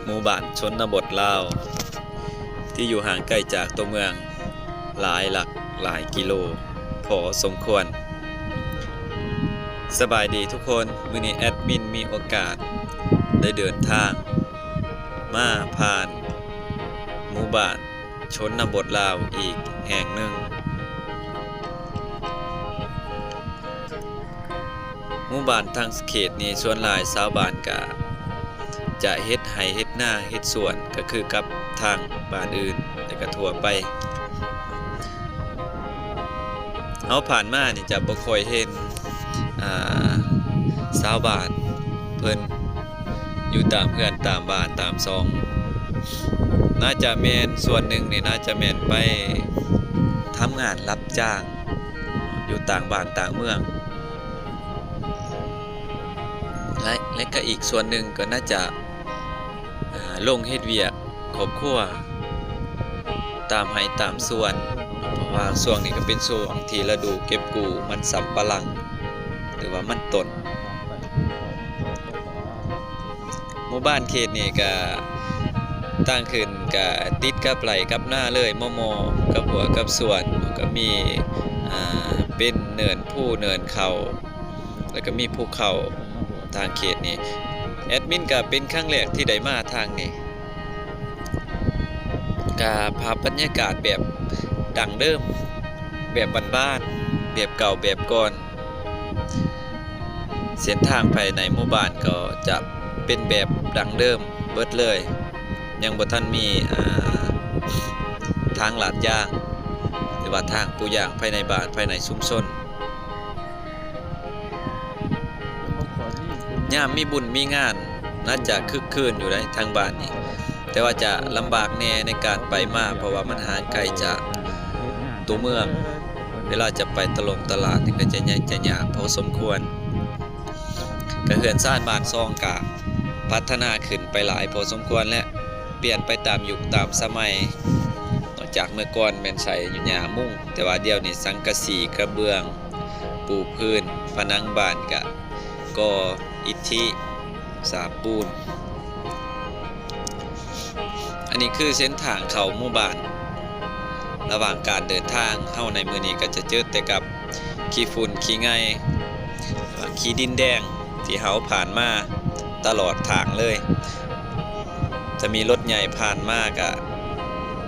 ໝູ່ບ້ານຊົນນະບົດລາວ ທີ່ຢູ່ຫ່າງໄກຈາກຕົວເມືອງຫຼາຍຫຼັກຫຼາຍກິໂລພໍສົມຄວນ. ສະບາຍດີທຸກຄົນ, ມື້ນີ້ແອດມິນມີໂອກາດໄດ້ເດີນທາງມາຜ່ານໝູ່ບ້ານ ຊົນນະບົດລາວອີກແຫ່ງໜຶ່ງ. ໝູ່ບ້ານທາງເຂດນີ້ ສ່ວນຫຼາຍຊາວບ້ານກະຈະເຮັດໄຮ່ເຮັດນາເຮັດສວນ ກະຄືກັບທາງບ້ານອື່ນ ແລະກະທົ່ວໄປ. ເຮົາຜ່ານມານີ້ຈະບໍ່ຄ່ອຍເຫັນ ອ່າ ຊາວບ້ານເພິ່ນຢູ່ຕາມເຮືອນຕາມບ້ານຕາມຊ່ອງ. ໜ້າຈະແມ່ນ ສ່ວນໜຶ່ງນີ້ໜ້າຈະແມ່ນໄປທຳງານຮັບຈ້າງຢູ່ຕ່າງບ້ານຕ່າງເມືອງ ແລະ ແລະກະອີກສ່ວນໜຶ່ງກໍໜ້າຈະ ອ່າ ລົງເຮັດວຽກຄອບຄົວຕາມໄຮ່ຕາມສວນ ເພາະວ່າຊ່ວງນີ້ກໍເປັນຊ່ວງທີ່ລະດູເກັບກູ້ມັນສຳປະຫຼັງ ຫຼືວ່າມັນຕົ້ນ. ໝູ່ບ້ານເຂດນີ້ກະ ທາງຂຶ້ນກະຕິດກັບໄຮ່ກັບນາເລີຍ ໝໍ່ໆ ກັບຮົ້ວກັບສວນ ກະມີ ອ່າ ເປັນເນີນພູເນີນເຂົາ ແລ້ວກະມີພູເຂົາ. ທາງເຂດນີ້ ແອດມິນກະເປັນຄັ້ງແລກທີ່ໄດ້ມາທາງນີ້ ກະພາບບັນຍາກາດແບບດັ້ງເດີມ ແບບບ້ານໆ ແບບເກົ່າແບບກ່ອນ. ເສັ້ນທາງພາຍໃນໝູ່ບ້ານກໍຈະເປັນແບບດັ້ງເດີມເບິດເລີຍ ຍັງບໍ່ທັນມີ ອ່າ ທາງລາດຢາງ ຫຼືວ່າທາງປູຢາງພາຍໃນບ້ານ ພາຍໃນຊຸມຊົນ. ຍາມມີບຸນມີງານໜ້າຈະຄຶກຄື້ນຢູ່ໃດທາງບ້ານນີ້ ແຕ່ວ່າຈະລຳບາກແດ່ໃນການໄປມາ ເພາະວ່າມັນຫ່າງໄກຈາກຕົວເມືອງ. ເວລາຈະໄປຕະຫຼົງຕະຫຼາດນີ້ກໍຈະຍາກ ຈະຍາກພໍສົມຄວນ. ກະເຮືອນຊານບ້ານຊ່ອງກະພັດທະນາຂຶ້ນໄປຫຼາຍພໍສົມຄວນ ແລະ ປ່ຽນໄປຕາມຍຸກຕາມສະໄໝ. ນອກຈາກເມື່ອກ່ອນແມ່ນໃຊ້ຫຍ້າມຸງ ແຕ່ວ່າດຽວນີ້ສັງກະສີ ກະເບື້ອງ ປູພື້ນ ຜະໜັງບ້ານກະກໍ່ອິດທິ ສາບປູນ. ອັນນີ້ຄືເສັ້ນທາງເຂົ້າໝູ່ບ້ານ. ລະຫວ່າງການເດີນທາງເຮົາໃນມື້ນີ້ກໍຈະເຈີແຕ່ກັບຂີ້ຝຸ່ນຂີ້ໄງ່ ຂີ້ດິນແດງທີ່ເຮົາຜ່ານມາຕະຫຼອດທາງເລີຍ. ຈະມີລົດໃຫຍ່ຜ່ານມາກະ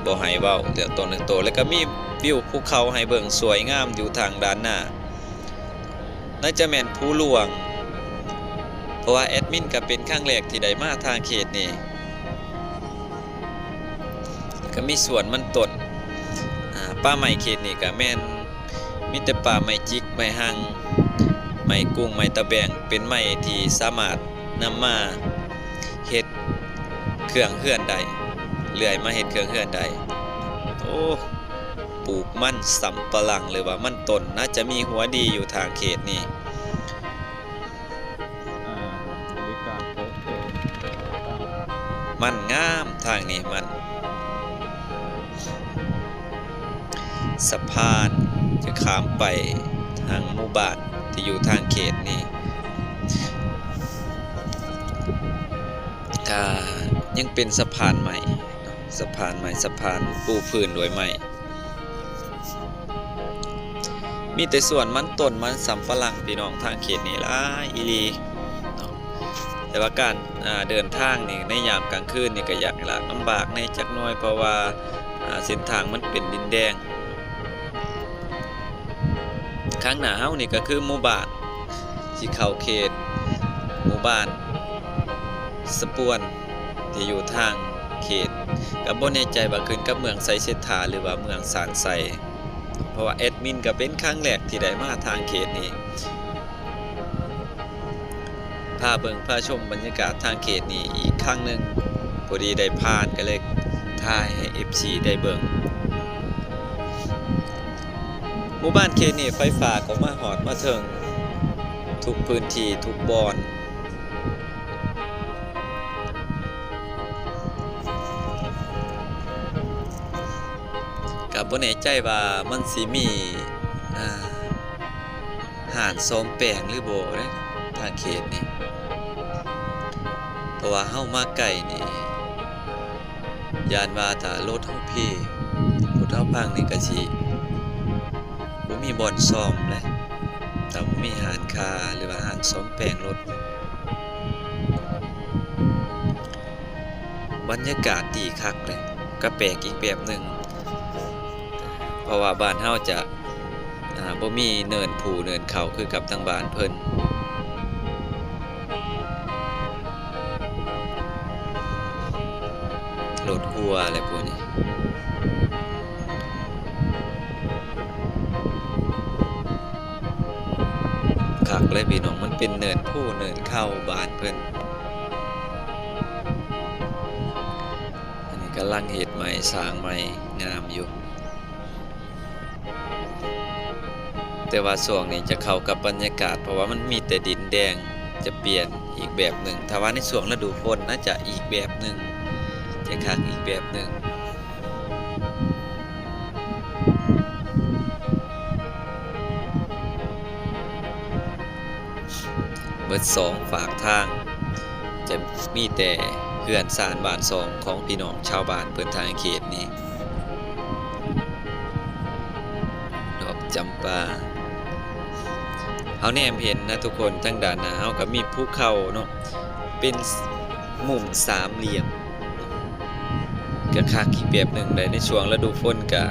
ບໍ່ໃຫ້ເວົ້າເລື່ອງໂຕເລື່ອງໂຕ. ແລ້ວກະມີວິວພູເຂົາໃຫ້ເບິ່ງສວຍງາມຢູ່ທາງດ້ານໜ້າ. ໜ້າຈະແມ່ນພູຫຼວງ ເພາະວ່າແອດມິນກະເປັນຄັ້ງແລກທີ່ໄດ້ມາທາງເຂດນີ້. ກະມີສວນມັນຕົ້ນ ອາ ປ່າໄມ້ເຂດນີ້ກະແມ່ນມີແຕ່ປ່າໄມ້ຈິກ ໄມ້ຮັງ ໄມ້ກຸ້ງ ໄມ້ຕະແບງ ເປັນໄມ້ທີ່ສາມາດນຳມາເຮັດເຄື່ອງເຮືອນໄດ້ ເລື່ອຍມາເຮັດເຄື່ອງເຮືອນໄດ້. ໂອ້ ປູກມັນສຳປະຫຼັງ ຫຼືວ່າມັນຕົ້ນ ໜ້າຈະມີຫົວດີຢູ່ທາງເຂດນີ້. ອ່າ ບໍລິການໂຄດເຄນ ມັນງາມທາງນີ້ ມັນ ສະພານຈະຂ້າມໄປທາງໝູ່ບ້ານທີ່ຢູ່ທາງເຂດນີ້ ກະຍັງເປັນສະພານໄມ້ເນາະ ສະພານໄມ້ ສະພານປູພື້ນດ້ວຍໄມ້. ມີແຕ່ສວນມັນຕົ້ນມັນສຳປະຫຼັງ ພີ່ນ້ອງ ທາງເຂດນີ້ຫຼາຍອີ່ຫຼີເນາະ. ແຕ່ວ່າການ ອ່າ ເດີນທາງນີ້ໃນຍາມກາງຄືນນີ້ກໍຍາກລຳບາກແດ່ຈັກໜ້ອຍ ເພາະວ່າ ອ່າ ເສັ້ນທາງມັນເປັນດິນແດງ. ຂ້າງໜ້າເຮົານີ້ກໍຄືໝູ່ບ້ານ ຊິເຂົ້າເຂດໝູ່ບ້ານສະປວນ ທີ່ຢູ່ທາງເຂດ ກໍບໍ່ແນ່ໃຈວ່າຂຶ້ນກັບເມືອງໄຊເສດຖາ ຫຼືວ່າເມືອງຊານໄຊ ເພາະວ່າແອດມິນກໍເປັນຄັ້ງແລກທີ່ໄດ້ມາທາງເຂດນີ້ ພາເບິ່ງພາຊົມບັນຍາກາດທາງເຂດນີ້ອີກຄັ້ງໜຶ່ງ ພໍດີໄດ້ຜ່ານກໍເລີຍຖ່າຍໃຫ້ເອັຟຊີໄດ້ເບິ່ງ. ໝູ່ບ້ານເຂດນີ້ໄຟຟ້າກໍມາຮອດມາເຖິງທຸກພື້ນທີ່ທຸກບ່ອນ. ກໍບໍ່ແນ່ໃຈວ່າມັນຊິມີ ອ່າ ຮ້ານສ້ອມແປງຫຼືບໍ່ເດ້ ທາງເຂດນີ້ ເພາະວ່າເຮົາມາໄກນີ້ ຢ້ານວ່າຖ້າລົດເຮົາເພ ລົດເຮົາພັງນີ້ກະຊິບໍ່ມີບ່ອນສ້ອມແຫຼະ ຖ້າບໍ່ມີຮ້ານຄ້າ ຫຼືວ່າຮ້ານສ້ອມແປງລົດ. ບັນຍາກາດດີຄັກເດ້ ກະແປກອີກແບບໜຶ່ງ ເພາະວ່າບ້ານເຮົາຈະ ອາ ບໍ່ມີເນີນພູເນີນເຂົາຄືກັບທາງບ້ານເພິ່ນ. ລົດຮົວແຫຼະພວກນີ້ ຄັກເລີຍພີ່ນ້ອງ ມັນເປັນເນີນພູເນີນເຂົາບ້ານເພິ່ນ. ອັນນີ້ກຳລັງເຮັດໃໝ່ ສ້າງໃໝ່ ງາມຢູ່. ແຕ່ວ່າຊ່ວງນີ້ຈະເຂົ້າກັບບັນຍາກາດ ເພາະວ່າມັນມີແຕ່ດິນແດງ ຈະປ່ຽນອີກແບບໜຶ່ງ. ຖ້າວ່າໃນຊ່ວງລະດູຝົນນະ ຈະອີກແບບໜຶ່ງ ຈະຄັກອີກແບບໜຶ່ງ. ເບິດສອງຟາກທາງ ຈະມີແຕ່ເຮືອນຊານບ້ານຊ່ອງຂອງພີ່ນ້ອງຊາວບ້ານເພິ່ນທາງເຂດນີ້. ດອກຈຳປາ ເຮົາແນມເຫັນນະທຸກຄົນ ທາງດ້ານໜ້າເຮົາກະມີພູເຂົາເນາະ ເປັນ ມຸມສາມຫຼ່ຽມ ກະຄັກອີກແບບໜຶ່ງໃດ໋. ໃນຊ່ວງລະດູຝົນກະ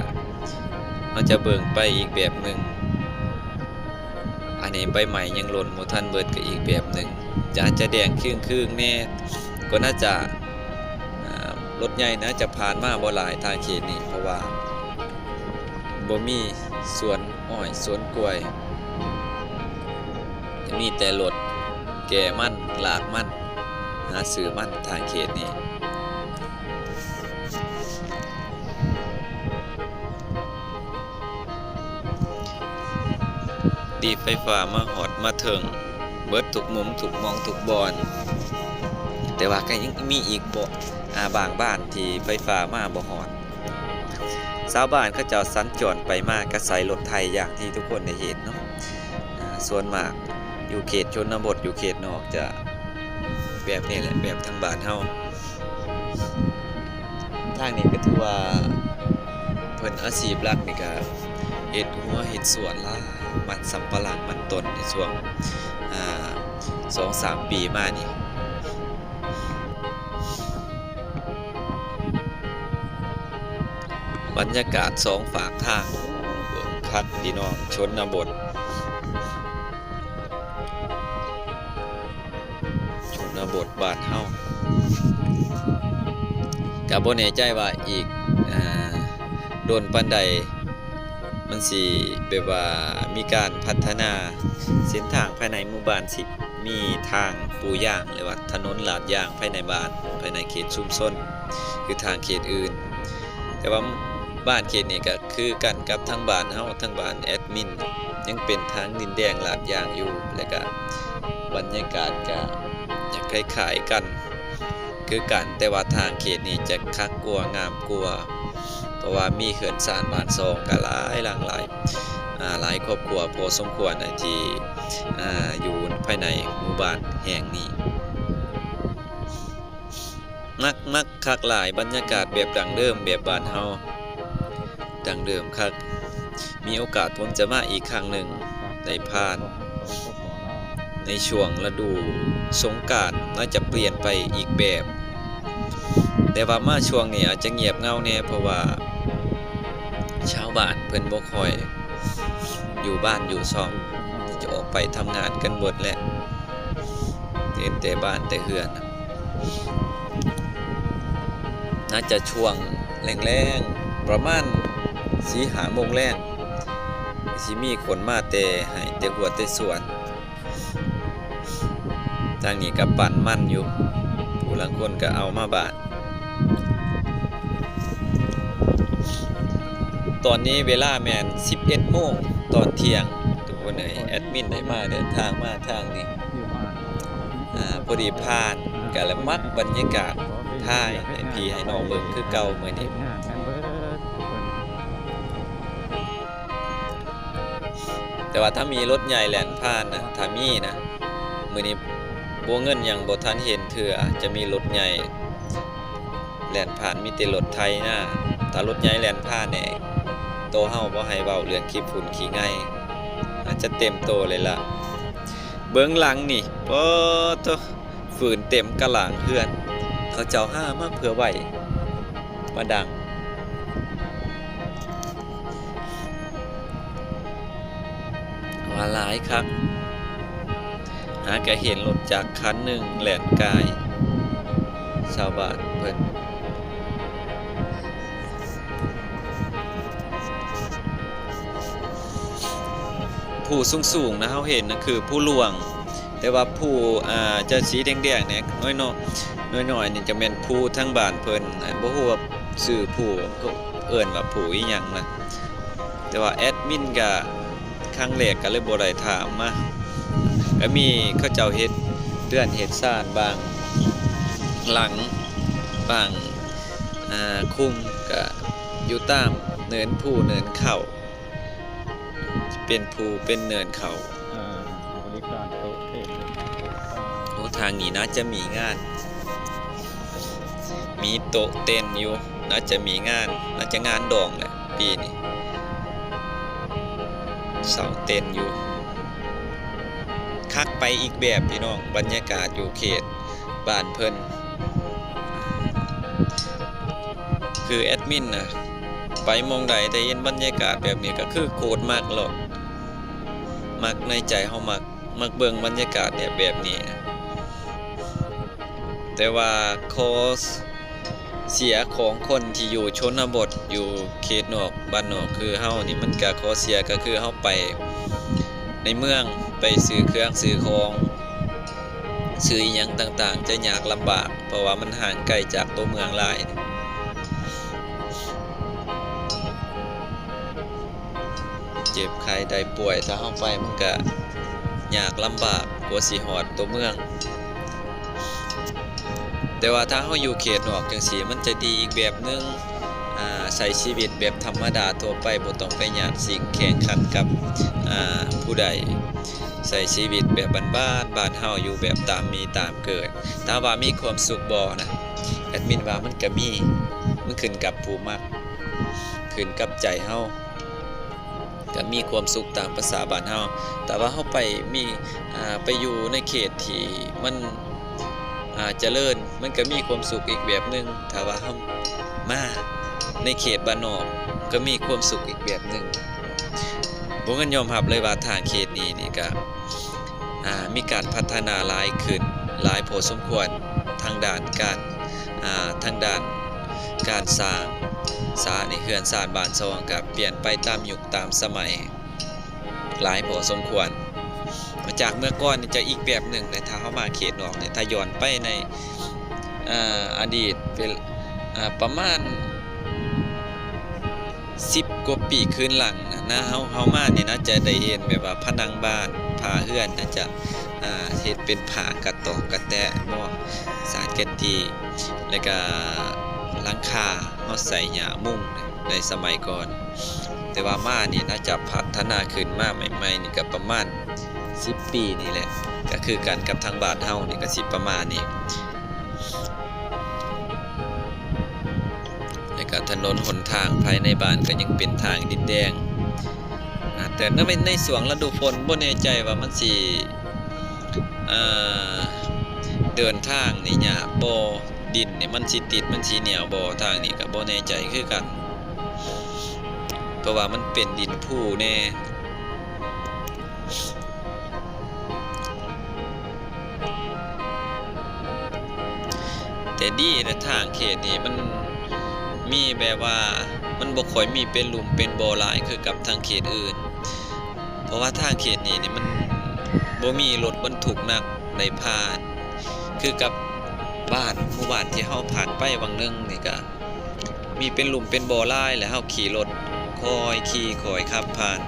ເຮົາຈະເບິ່ງໄປອີກແບບໜຶ່ງ. ອັນນີ້ໃບໄມ້ຍັງຫຼົ່ນບໍ່ທັນເບິດ ກະອີກແບບໜຶ່ງ ຈະ ອາດຈະແດງຄຶ່ງໆແດ່. ກໍໜ້າຈະ ອາ ລົດໃຫຍ່ໜ້າຈະຜ່ານມາບໍ່ຫຼາຍທາງເຂດນີ້ ເພາະວ່າບໍ່ມີສວນອ້ອຍສວນກ້ວຍ ຈະມີແຕ່ລົດແກ່ມັນ ລາກມັນ ຫາຊື້ມັນທາງເຂດນີ້. ດີດໄຟຟ້າມາຮອດມາເຖິງເບິດທຸກມຸມທຸກໝ່ອງທຸກບ່ອນ ແຕ່ວ່າກະຍັງມີອີກ ອາ ບາງບ້ານທີ່ໄຟຟ້າມາບໍ່ຮອດ. ຊາວບ້ານເຂົາເຈົ້າສັນຈອນໄປມາກະໃຊ້ລົດໄຖຢ່າງທີ່ທຸກຄົນໄດ້ເຫັນເນາະ. ອາ ສ່ວນມາກຢູ່ເຂດຊົນນະບົດ ຢູ່ເຂດນອກຈະແບບນີ້ແຫຼະ ແບບທາງບ້ານເຮົາ. ທາງນີ້ກະຖືວ່າເພິ່ນອາຊີບຫຼັກນີ້ກະເຮັດຮົ້ວເຮັດສວນຫຼາຍ ມັນສຳປະຫຼັງ ມັນຕົ້ນ ໃນຊ່ວງ ອາ ສອງສາມປີມານີ້. ບັນຍາກາດສອງຟາກທາງ ເບິ່ງຄັກພີ່ນ້ອງ ຊົນນະບົດ ຊົນນະບົດບ້ານເຮົາ. ກະບໍ່ແນ່ໃຈວ່າອີກ ອາ ດົນປານໃດ ມັນຊິແບບວ່າມີການພັດທະນາເສັ້ນທາງພາຍໃນໝູ່ບ້ານ ຊິມີທາງປູຢາງ ຫຼືວ່າຖະໜົນລາດຢາງພາຍໃນບ້ານ ພາຍໃນເຂດຊຸມຊົນ ຄືທາງເຂດອື່ນ. ແຕ່ວ່າບ້ານເຂດນີ້ກະຄືກັນກັບທາງບ້ານເຮົາ ທາງບ້ານແອດມິນ ຍັງເປັນທາງດິນແດງລາດຢາງຢູ່ ແລະກະບັນຍາກາດກະຈະຄ້າຍໆກັນ ຄືກັນ ແຕ່ວ່າທາງເຂດນີ້ຈະຄັກກວ່າ ງາມກວ່າ ເພາະວ່າມີເຮືອນຊານບ້ານຊ່ອງກະຫຼາຍຫຼັງຫຼາຍ ອາ ຫຼາຍຄອບຄົວພໍສົມຄວນ ອາ ທີ່ ອາ ຢູ່ພາຍໃນໝູ່ບ້ານແຫ່ງນີ້. ມັກ ມັກຄັກຫຼາຍ ບັນຍາກາດແບບດັ້ງເດີມ ແບບບ້ານເຮົາ ດັ້ງເດີມຄັກ. ມີໂອກາດຜົມຈະມາອີກຄັ້ງໜຶ່ງ ໄດ້ຜ່ານ ໃນຊ່ວງລະດູສົງການ ໜ້າຈະປ່ຽນໄປອີກແບບ ແຕ່ວ່າມາຊ່ວງນີ້ອາດຈະງຽບເຫງົາແດ່ ເພາະວ່າຊາວບ້ານເພິ່ນບໍ່ຄ່ອຍຢູ່ບ້ານຢູ່ຊ່ອງ ຈະອອກໄປທຳງານກັນເບິດແລ້ວ ເຫັນແຕ່ບ້ານແຕ່ເຮືອນ. ໜ້າຈະຊ່ວງແລງໆ ປະມານສີ່ຫ້າໂມງແລງ ຊິມີຄົນມາແຕ່ໄຮ່ແຕ່ຮົ້ວແຕ່ສວນ. ທາງນີ້ກະປັ່ນມັນຢູ່ ຜູ້ລາງຄົນກະເອົາມາບ້ານ. ຕອນນີ້ເວລາແມ່ນສິບເອັດໂມງຕອນທ່ຽງ ທຸກຄົນເອີຍ. ແອດມິນໄດ້ມາ ເດີນທາງມາທາງນີ້ ອາ ພໍດີຜ່ານ ກະລະມັກບັນຍາກາດ ຖ່າຍໃຫ້ພີ່ໃຫ້ນ້ອງເບິ່ງຄືເກົ່າມື້ນີ້. ແຕ່ວ່າຖ້າມີລົດໃຫຍ່ແລ່ນຜ່ານນະ ຖ້າມີນະ ມື້ນີ້ບົວເງິນຍັງບໍ່ທັນເຫັນເທື່ອ ຈະມີລົດໃຫຍ່ ແລ່ນຜ່ານມີແຕ່ລົດໄຖນະ, ຖ້າລົດໃຫຍ່ແລ່ນຜ່ານແດ່ ໂຕເຮົາບໍ່ໃຫ້ເວົ້າເລື່ອງຂີ້ຝຸ່ນຂີ້ໄງ່ ອາດຈະເຕັມໂຕເລີຍລະ. ເບິ່ງຫຼັງນີ້ ປາໂທ້ ຝືນເຕັມກະຫຼາງເຮືອນ ເຂົາເຈົ້າຫາມາເພື່ອໄວ້ມາດັງ. ວ່າຫຼາຍຄັກ ຫາກະເຫັນລົດຈັກຄັນໜຶ່ງແລ່ນກາຍຊາວບ້ານເພິ່ນ. ພູສູງໆນະ ເຮົາເຫັນນະຄືພູຫຼວງ, ແຕ່ວ່າພູ ອ່າ ຈະສີແດງໆແດ່ ນ້ອຍໆ ນ້ອຍໆນີ້ຈະແມ່ນພູທາງບ້ານເພິ່ນ. ບໍ່ຮູ້ວ່າຊື່ພູ ເອີ້ນວ່າພູອີ່ຫຍັງນະ. ແຕ່ວ່າແອດມິນກະຄັ້ງແລກກະເລີຍບໍ່ໄດ້ຖາມມາ. ກະມີເຂົາເຈົ້າເຮັດເຮືອນເຮັດຊານບາງຫຼັງ ບາງ ອ່າ ຄຸ້ມ ກະຢູ່ຕາມເນີນພູເນີນເຂົາ ເປັນພູເປັນເນີນເຂົາ. ອ່າ ບໍລິການໂຕະເຕັນ. ໂອ້ ທາງນີ້ໜ້າຈະມີງານ ມີໂຕະເຕັນຢູ່ ໜ້າຈະມີງານ ໜ້າຈະງານດອງແຫຼະປີນີ້. ເສົາເຕັນຢູ່ ຄັກໄປອີກແບບພີ່ນ້ອງ, ບັນຍາກາດຢູ່ເຂດບ້ານເພິ່ນ. ຄືແອດມິນນະ ໄປໝ່ອງໃດ ໄດ້ເຫັນບັນຍາກາດແບບນີ້ ກະຄືໂຄດມັກໂລດ, ມັກໃນໃຈເຮົາມັກ ມັກເບິ່ງບັນຍາກາດແບບ ແບບນີ້ນະ. ແຕ່ວ່າຂໍ້ເສຍຂອງຄົນທີ່ຢູ່ຊົນນະບົດ ຢູ່ເຂດນອກ ບ້ານນອກຄືເຮົານີ້ ມັນກະຂໍ້ເສຍກະຄືເຮົາໄປໃນເມືອງ ໄປຊື້ເຄື່ອງຊື້ຂອງ ຊື້ອີ່ຫຍັງຕ່າງໆ ຈະຍາກລຳບາກ ເພາະວ່າມັນຫ່າງໄກຈາກຕົວເມືອງຫຼາຍ. ເຈັບໄຂ້ໄດ້ປ່ວຍ ຖ້າເຮົາໄປມັນກະຍາກລຳບາກ ກວ່າຊິຮອດຕົວເມືອງ. ແຕ່ວ່າຖ້າເຮົາຢູ່ເຂດນອກຈັ່ງຊີ້ ມັນຈະດີອີກແບບໜຶ່ງ, ອາ ໃຊ້ຊີວິດແບບທຳມະດາທົ່ວໄປ ບໍ່ຕ້ອງໄປຍາດສິງແຂ່ງຂັນກັບ ອາ ຜູ້ໃດ, ໃຊ້ຊີວິດແບບບ້ານໆ ບ້ານເຮົາ ຢູ່ແບບຕາມມີຕາມເກີດ. ຖາມວ່າມີຄວາມສຸກບໍ່ນະ? ແອດມິນວ່າມັນກະມີ, ມັນຂຶ້ນກັບຜູ້ມັກ ຂຶ້ນກັບໃຈເຮົາ ກະມີຄວາມສຸກຕາມພາສາບ້ານເຮົາ. ແຕ່ວ່າເຮົາໄປມີ ອາ ໄປຢູ່ໃນເຂດທີ່ມັນ ອາ ຈະເລີນ ມັນກະມີຄວາມສຸກອີກແບບໜຶ່ງ. ຖ້າວ່າເຮົາມາໃນເຂດບ້ານນອກ ກະມີຄວາມສຸກອີກແບບໜຶ່ງ. ບໍ່ເງິນຍອມຮັບເລີຍວ່າທາງເຂດນີ້ນີ້ກະ ອາ ມີການພັດທະນາຫຼາຍຂຶ້ນ ຫຼາຍພໍສົມຄວນ ທາງດ້ານການ ອາ ທາງດ້ານການສ້າງສານີ້ ເຮືອນຊານບ້ານຊ່ອງກະປ່ຽນໄປຕາມຍຸກຕາມສະໄໝຫຼາຍພໍສົມຄວນ. ຈາກເມື່ອກ່ອນນີ້ຈະອີກແບບໜຶ່ງເລີຍ ຖ້າເຮົາມາເຂດນອກນີ້ ຖ້າຍ້ອນໄປໃນ ອາ ອະດີດເປັນ ອາ ປະມານ ສິບກວ່າປີຄືນຫຼັງນະ ນະ ເຮົາ ເຮົາມານີ້ນະ ຈະໄດ້ເຫັນແບບວ່າຜະໜັງບ້ານ ຝາເຮືອນນະ ຈະ ອາ ເຮັດເປັນຜ້າກະຕອກກະແຕະບໍ ສານແກນຕີ ແລ້ວກະຫຼັງຄາເຮົາໃສ່ຫຍ້າມຸງໃນສະໄໝກ່ອນ. ແຕ່ວ່າມານີ້ນະ ຈະພັດທະນາຂຶ້ນມາໃໝ່ໆນີ້ກະປະມານສິບປີນີ້ແຫຼະ ກະຄືກັນກັບທາງບ້ານເຮົານີ້ ກະຊິປະມານນີ້. ແລ້ວກະຖະໜົນຫົນທາງພາຍໃນບ້ານກະຍັງເປັນທາງດິນແດງນະ ແຕ່ໃນ ໃນຊ່ວງລະດູຝົນບໍ່ແນ່ໃຈວ່າມັນຊິ ເອີ ເດີນທາງນີ້ຍາກບໍ່ ດິນນີ້ມັນຊິຕິດ ມັນຊິໜຽວບໍ່ ທາງນີ້ກະບໍ່ແນ່ໃຈຄືກັນ ເພາະວ່າມັນເປັນດິນພູແນ່. ແຕ່ດີນະ ທາງເຂດນີ້ມັນມີແບບວ່າ ມັນບໍ່ຄ່ອຍມີເປັນຫຼຸມເປັນບໍ່ຫຼາຍຄືກັບທາງເຂດອື່ນ ເພາະວ່າທາງເຂດນີ້ນີ້ມັນບໍ່ມີລົດບັນທຸກໜັກໄດ້ຜ່ານ ຄືກັບບ້ານ ໝູ່ບ້ານທີ່ເຮົາຜ່ານໄປຫວ່າງໜຶ່ງນີ້ກະ ມີເປັນຫຼຸມເປັນບໍ່ຫຼາຍ ແລ້ວເຮົາຂີ່ລົດຄ່ອຍຂີ່ຄ່ອຍຂັບຜ່ານ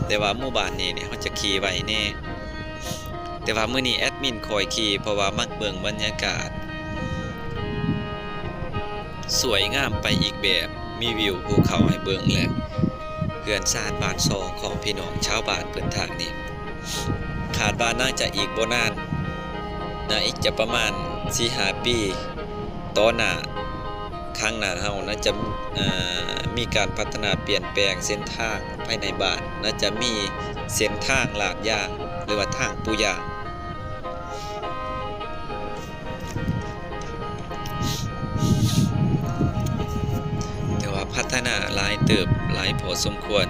ແຕ່ວ່າໝູ່ບ້ານນີ້ນີ້ ເຮົາຈະຂີ່ໄວແດ່. ແຕ່ວ່າມື້ນີ້ແອດມິນຄ່ອຍຂີ່ ເພາະວ່າມັກເບິ່ງບັນຍາກາດ ສວຍງາມໄປອີກແບບ ມີວິວພູເຂົາໃຫ້ເບິ່ງ ແລະ ເຮືອນຊານບ້ານຊ່ອງຂອງພີ່ນ້ອງຊາວບ້ານເພິ່ນທາງນີ້. ຄາດວ່າໜ້າຈະອີກບໍ່ນານນະ ອີກຈະປະມານສີ່ຫ້າປີຕໍ່ໜ້າ ທາງໜ້າເຮົາໜ້າຈະ ເອີ່ ມີການພັດທະນາປ່ຽນແປງເສັ້ນທາງພາຍໃນບ້ານ, ໜ້າຈະມີເສັ້ນທາງລາດຢາງ ຫຼືວ່າທາງປູຢາງ. ຖືວ່າພັດທະນາຫຼາຍເຕີບ, ຫຼາຍພໍສົມຄວນ.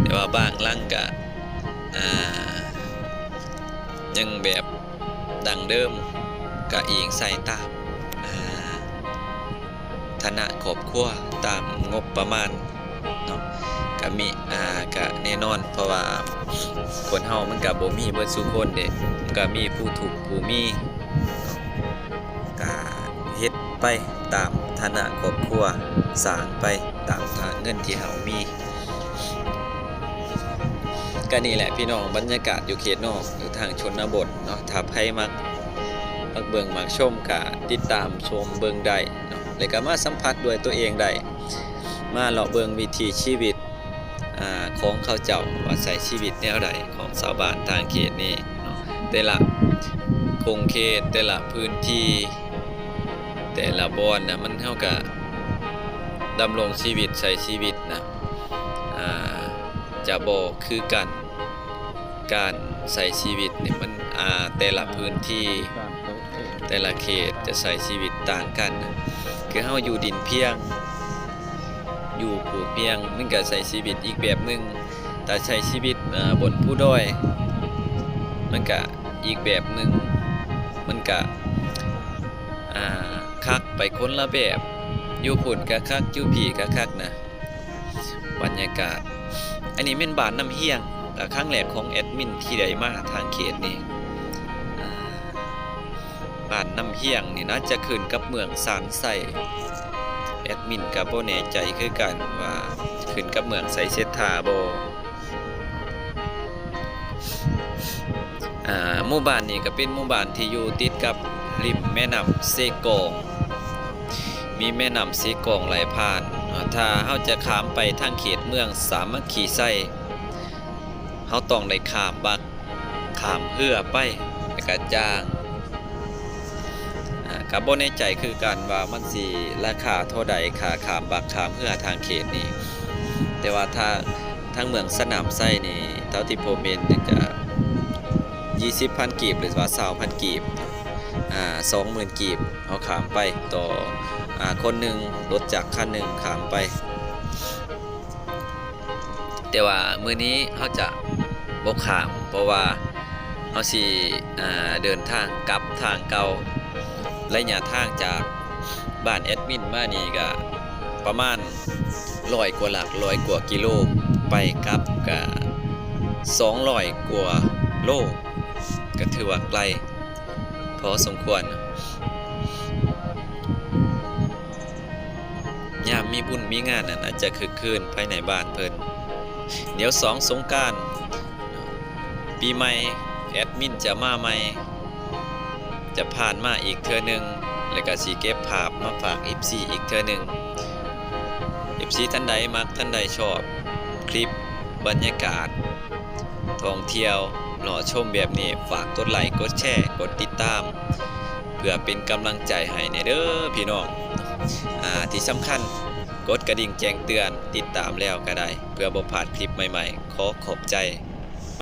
ແຕ່ວ່າບາງຫຼັງກະ ອ່າ ຍັງແບບດັ້ງເດີມ, ກະອີງໃສ່ຕາມ ອ່າ ຖານະຄອບຄົວ, ຕາມງົບປະມານເນາະ, ກະມີ ອ່າ ກະແນ່ນອນ ເພາະວ່າຄົນເຮົາມັນກະບໍ່ມີເບິດສູ່ຄົນເດ້, ມັນກະມີຜູ້ທຸກຜູ້ມີເນາະ. ກະເຮັດໄປຕາມຖານະຄອບຄົວ, ສ້າງໄປຕາມເງິນທີ່ເຮົາມີ. ກະນີ້ແຫຼະພີ່ນ້ອງ, ບັນຍາກາດຢູ່ເຂດນອກ, ຢູ່ທາງຊົນນະບົດເນາະ. ຖ້າໃຜມັກ, ມັກເບິ່ງມັກຊົມ ກະຕິດຕາມຊົມເບິ່ງໄດ້ເນາະ, ແລ້ວກະມາສຳຜັດດ້ວຍຕົວເອງໄດ້, ມາເລາະເບິ່ງວິຖີຊີວິດ ອ່າ ຂອງເຂົາເຈົ້າວ່າໃຊ້ຊີວິດແນວໃດ ຂອງຊາວບ້ານທາງເຂດນີ້ເນາະ. ແຕ່ລະຂົງເຂດ, ແຕ່ລະພື້ນທີ່, ແຕ່ລະບ່ອນນະ ມັນ ເຮົາກະດຳລົງຊີວິດ, ໃຊ້ຊີວິດນະ ອ່າ ຈະບໍ່ຄືກັນ. ການໃຊ້ຊີວິດນີ້ມັນ ອ່າ ແຕ່ລະພື້ນທີ່, ແຕ່ລະເຂດຈະໃຊ້ຊີວິດຕ່າງກັນ. ຄືເຮົາຢູ່ດິນພຽງ, ຢູ່ພູພຽງ, ມັນກະໃຊ້ຊີວິດອີກແບບໜຶ່ງ. ຖ້າໃຊ້ຊີວິດ ອ່າ ບົນພູດອຍ, ມັນກະອີກແບບໜຶ່ງ, ມັນກະ ອ່າ ຄັກໄປຄົນລະແບບ. ຢູ່ພຸ້ນກະຄັກ, ຢູ່ພີ້ກະຄັກນະ. ບັນຍາກາດ ອັນນີ້ແມ່ນບ້ານນ້ຳຮຽງ, ກະຄັ້ງແລກຂອງແອດມິນທີ່ໄດ້ມາທາງເຂດນີ້. ອ່າ ບ້ານນ້ຳຮຽງນີ້ໜ້າຈະຂຶ້ນກັບເມືອງຊານໄຊ, ແອດມິນກະບໍ່ແນ່ໃຈຄືກັນວ່າຂຶ້ນກັບເມືອງໄຊເສດຖາບໍ່. ອ່າ ໝູ່ບ້ານນີ້ກະເປັນໝູ່ບ້ານທີ່ຢູ່ຕິດກັບລິມແມ່ນ້ຳເຊກອງ, ມີແມ່ນ້ຳເຊກອງໄຫຼຜ່ານ. ຖ້າເຮົາຈະຂ້າມໄປທາງເຂດເມືອງສາມັກຄີໄຊ, ເຮົາຕ້ອງໄດ້ຂ້າມບັກ ຂ້າມເຮືອໄປ ແລ້ວກະຈ້າງ. ອ່າ ກະບໍ່ແນ່ໃຈຄືກັນວ່າມັນຊິລາຄາເທົ່າໃດ ຄ່າຂ້າມບັກຂ້າມເຮືອທາງເຂດນີ້, ແຕ່ວ່າຖ້າທາງເມືອງສະໜາມໄຊນີ້ ເທົ່າທີ່ຜົມເຫັນກະ ຊາວພັນກີບ ຫຼືວ່າ ຊາວພັນກີບ ອ່າ ສອງໝື່ນກີບ ເຮົາຂ້າມໄປຕໍ່ ອ່າ ຄົນໜຶ່ງ, ລົດຈັກຄັນໜຶ່ງຂ້າມໄປ. ແຕ່ວ່າມື້ນີ້ເຮົາຈະບໍ່ຂ້າມ ເພາະວ່າເຮົາຊິ ອ່າ ເດີນທາງກັບທາງເກົ່າ. ໄລຍະທາງຈາກບ້ານແອດມິນມານີ້ກະປະມານຮ້ອຍກວ່າຫຼັກ, ຮ້ອຍກວ່າກິໂລ, ໄປກັບກະສອງຮ້ອຍກວ່າໂລ, ກະຖືວ່າໄກພໍສົມຄວນ. ຍາມມີບຸນມີງານນັ້ນ ອາດຈະຄຶກຄື້ນພາຍໃນບ້ານເພິ່ນ. ດຽວສອງສົງການ ປີໃໝ່ ແອດມິນຈະມາໃໝ່, ຈະຜ່ານມາອີກເທື່ອໜຶ່ງ ແລ້ວກະຊິເກັບພາບມາຝາກເອັຟຊີອີກເທື່ອໜຶ່ງ. ເອັຟຊີທ່ານໃດມັກ, ທ່ານໃດຊອບຄລິບບັນຍາກາດ ທ່ອງທ່ຽວເລາະຊົມແບບນີ້ ຝາກກົດໄລ ກົດແຊ ກົດຕິດຕາມ ເພື່ອເປັນກຳລັງໃຈໃຫ້ແດ່ເດີພີ່ນ້ອງ. ອ່າ ທີ່ສຳຄັນ ກົດກະດິ່ງແຈ້ງເຕືອນ ຕິດຕາມແລ້ວກະໄດ້ ເພື່ອບໍ່ພາດຄລິບໃໝ່ໆ. ຂໍຂອບໃຈ.